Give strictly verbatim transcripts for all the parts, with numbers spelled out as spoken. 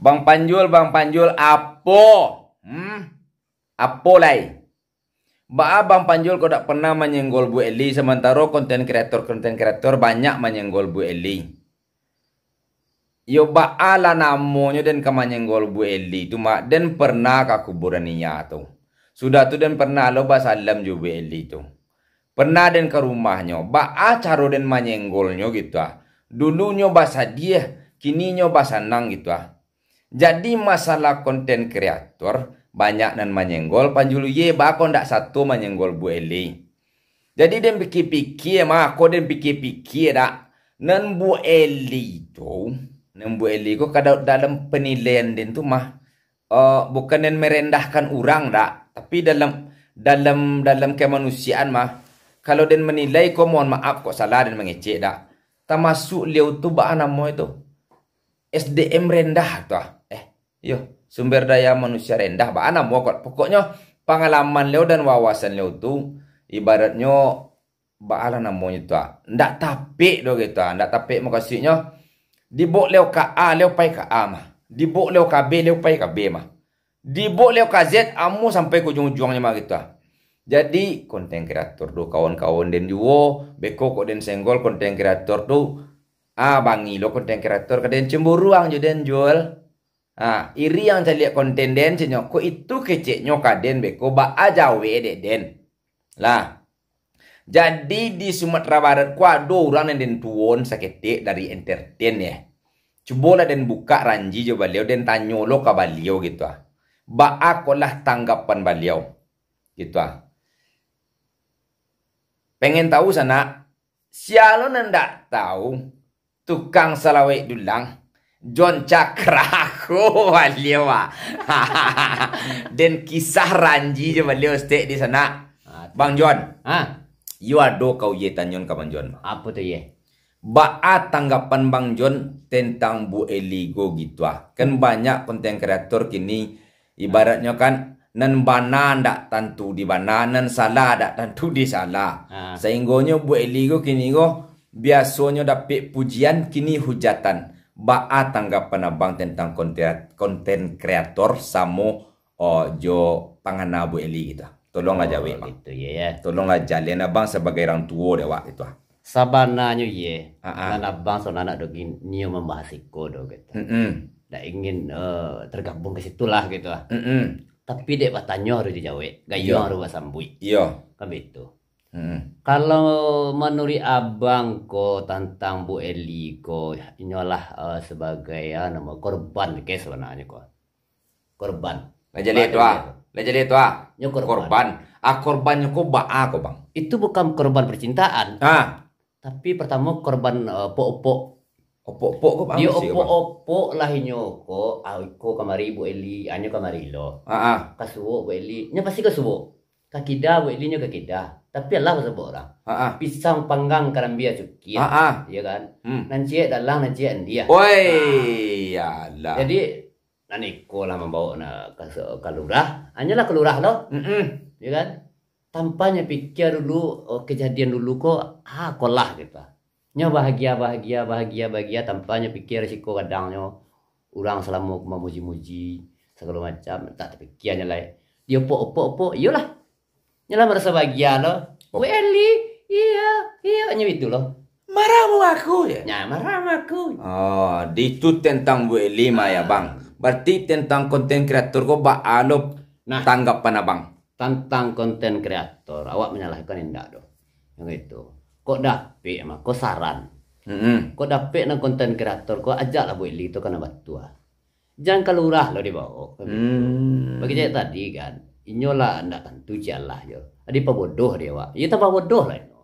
Bang Panjul, Bang Panjul, apo? Hmm? Apo lai? Baa Bang Panjul kok dak pernah manyenggol Bu Eli, samantaro konten kreator-konten kreator banyak manyenggol Bu Eli? Yo, baa lah namonyo den ka manyenggol Bu Eli tu, mak? Den pernah ka kuburan Nia tu. Sudah tu den pernah lo basalam jo Bu Eli tu. Pernah den ka rumahnyo, baa caro den manyenggolnyo gitu ah. Dulunyo basadiah, kininyo basanang gitu ah. Jadi masalah konten kreator, banyak nan manyenggol Panjul Uye, baa kok ndak sato manyenggol Bu Eli. Jadi den pikia-pikia mah, ko den pikia-pikia dak. Nan Bu Eli tu, nan Bu Eli ko kada dalam penilaian den tu mah, eh, bukan den merendahkan urang dak, tapi dalam, dalam, dalam kemanusiaan mah, kalau den menilai ko, mohon maaf kok salah den mangecek dak. Tamasuk liau tu baa namo itu? S D M rendah tu ah. Eh, iyo, sumber daya manusia rendah, baa namo kok. Pokoknyo pangalaman liau dan wawasan liau tu ibaratnyo baa lah namonyo tu ah. Ndak tapek doh gitu ah. Ndak tapek mukasuiknyo, dibok liau ka A, liau pai ka A mah. Dibok liau ka B, liau pai ka B mah. Dibok liau ka Z, amuah sampai ka ujuang-ujuangnyo mah gitu ah. Jadi konten kreator tu kawan-kawan den juo, beko kok den senggol konten kreator tu, ah, bangih lo konten kreator ka den, cemburuang jo den, Jul. Ah, iri ang caliak konten den, ceknyo, kok itu keceknyo ka den beko, baa jawek dek den. Lah. Jadi di Sumatera Barat ko ado urang nan den tuon saketek dari entertain yo. Cubolah den bukak ranji jo baliau, den tanyo lo ka baliau gitu ah. Baa kok lah tanggapan baliau? Gitu ah. Pengen tahu sanak? Sia lo nan ndak tahu, tukang salawek dulang, John Cakra ko baliau ah. Den kisah ranji jo baliau stek di sanak. Ah, tu. Bang John. Ah. Iyo ado ka uye tanyon ka Bang John. Apo tu, ye? Baa tanggapan Bang John tentang Bu Eli ko gitu ah? Kan banyak konten kreator kini, ibaratnyo kan, nan bana ndak tantu di bana, nan salah ndak tantu di salah. Ha. Sainggonyo Bu Eli ko kini ko biasonyo dapek pujian, kini hujatan. Baa tanggapan abang tentang konten, konten kreator samo, oh, jo pangana Bu Eli gitu? Tolonglah jawek, Bang. Oh, gitu, ya, ya. Tolonglah jalen abang sabagai urang tuo dek awak gitu ah. Sabananyo, ye, ha, ha, nan abang sabananyo dak ingin nio mambahas iko doh, gitu. Mm-mm. Dak ingin, eh, tergabung ke situ lah, gitu ah. Mm-mm. Tapi dek batanyo harus dijawek, gayuang, iyo, harus basambuik. Iyo. Kan begitu. Mm-mm. Kalau manuruik abang ko tantang Bu Eli ko, inyolah, eh, sebagai, ah, namo, korban ke sabananyo ko. Korban. Lah jaleh tu ah. Lah jaleh tu ah. Nyo korban. Korban. Ah, korbannyo ko baa ko, Bang? Itu bukan korban percintaan. Ah. Tapi pertamo korban, eh, opok-opok. Opok-opok ko baa maksudnyo, Bang? Diopok-opok lah inyo ko, ah, iko kamari Bu Eli, anyo kamari lo. Ah, ah. Ka suok Bu Eli, nyo pasti ka suok. Ka kida Bu Eli, nyo ka kida. Tapi alah basobok urang. Ah, ah. Pisang panggang karambia cukir. Ah, ah. Iyo kan? Hmm. Nan ciek dalang, nan ciek andiah. Oi, ah, iyolah. Jadi, nan iko lah mambaok na ka, ka lurah, anyolah ka lurah lo. Mm-mm. Yo kan? Tanpa nyo pikia dulu, oh, kejadian dulu ko, ah, ko lah gitu. Nyo bahagia, bahagia, bahagia, bahagia, tanpa nyo pikia risiko, kadangnyo urang salamo ko mamuji-muji, sagalo macam, tak tapikia nyo lai. Diopok-opok-opok, iyolah. Nyo lah maraso bahagia lo. Oh. "Bu Eli, iyo, iyo," nyo itu lo. "Marah mu aku," yo? Nyo, "Marah mu aku." Oh, di itu tentang Bu Eli mah yo, Bang. Berarti tentang konten kreator ko baa lo, nah, tanggapan abang? Tantang konten kreator, awak manyalahkan indak doh. Yang itu. Kok dapek mah, kok saran. Mm-mm. Kok dapek nan konten kreator, kok ajaklah Bu Eli tu ka nan batua. Jan ka lurah lo dibaok, kan begitu. Hmm. Bagi cak tadi kan, inyo lah ndak tantu ciek lah yo. Adi pabodoh dek awak. Iyo tambah bodoh lah inyo.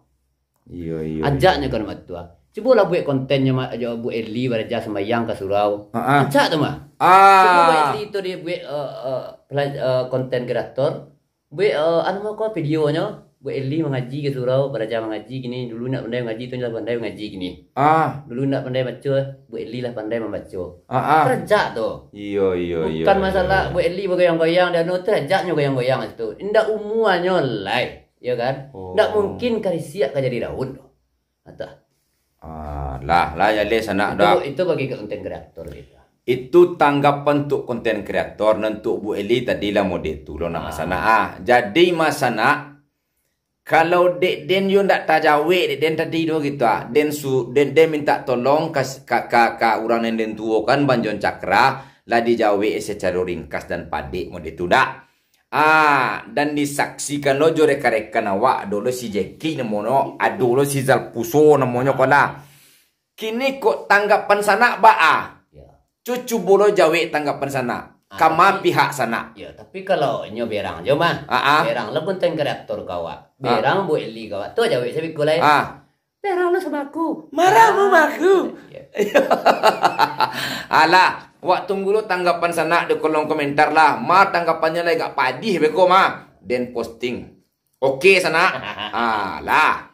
Iyo, iyo, ajaknyo iyo. Ka nan batua. Cubolah buek kontennyo ma-, jo Bu Eli baraja sambayang ka surau. Ha, ha. Rancak tu mah. Ah. Cubo Bu Eli tu dibuek, eh, eh, pela-, eh, konten kreator. Buek, eh, anu mah ko videonyo, Bu Eli mangaji ka surau, baraja mangaji kini, dulu ndak pandai mangaji, tu lah pandai mangaji kini. Ah. Dulu ndak pandai baco, Bu Eli lah pandai mambaco. Ah, ah. Rancak tu. Iyo, iyo, iyo, iyo. Bukan masalah Bu Eli bagoyang-goyang, dan anu tu rancaknyo goyang-goyang situ. Indak umuanyo lai, yo kan? Oh. Ndak mungkin karisiak ka jadi daun tu. Atau? Ah, lah, lah, jaleh sanak dah. Itu, itu bagi konten kreator gitu. Itu tanggapan untuk konten kreator, nan untuk Bu Eli tadi lah mode tu lo nak Mas Anak ah. Jadi Mas Anak, kalau dek den yo ndak tajawek dek den tadi tu gitu ah. Den su den, den minta tolong ka, ka, ka, ka urang nan den tuo kan Banjon Cakra lah dijawek secara ringkas dan padek mode tu dak. Ah, dan disaksikan lo jo rekan-rekan awak, ado lo si Jeki namonyo, ado lo si Zalpuso namonyo ko lah. Kini kok tanggapan sanak baa? Cucu bolo jawek tanggapan sanak. Kama pihak sanak. Ya, tapi kalau nyo berang jo mah. Ah, ah. Berang lah konten kreator kawak. Berang Bu Eli kawak. Tu jawek sabiku lain. Ah. Berang lah sama aku. Marah mamaku. Ya. Alah, wak tunggu lo tanggapan sanak di kolom komentar lah. Ma tanggapannyo lai gak padih beko ma. Den posting. Oke sanak. Alah.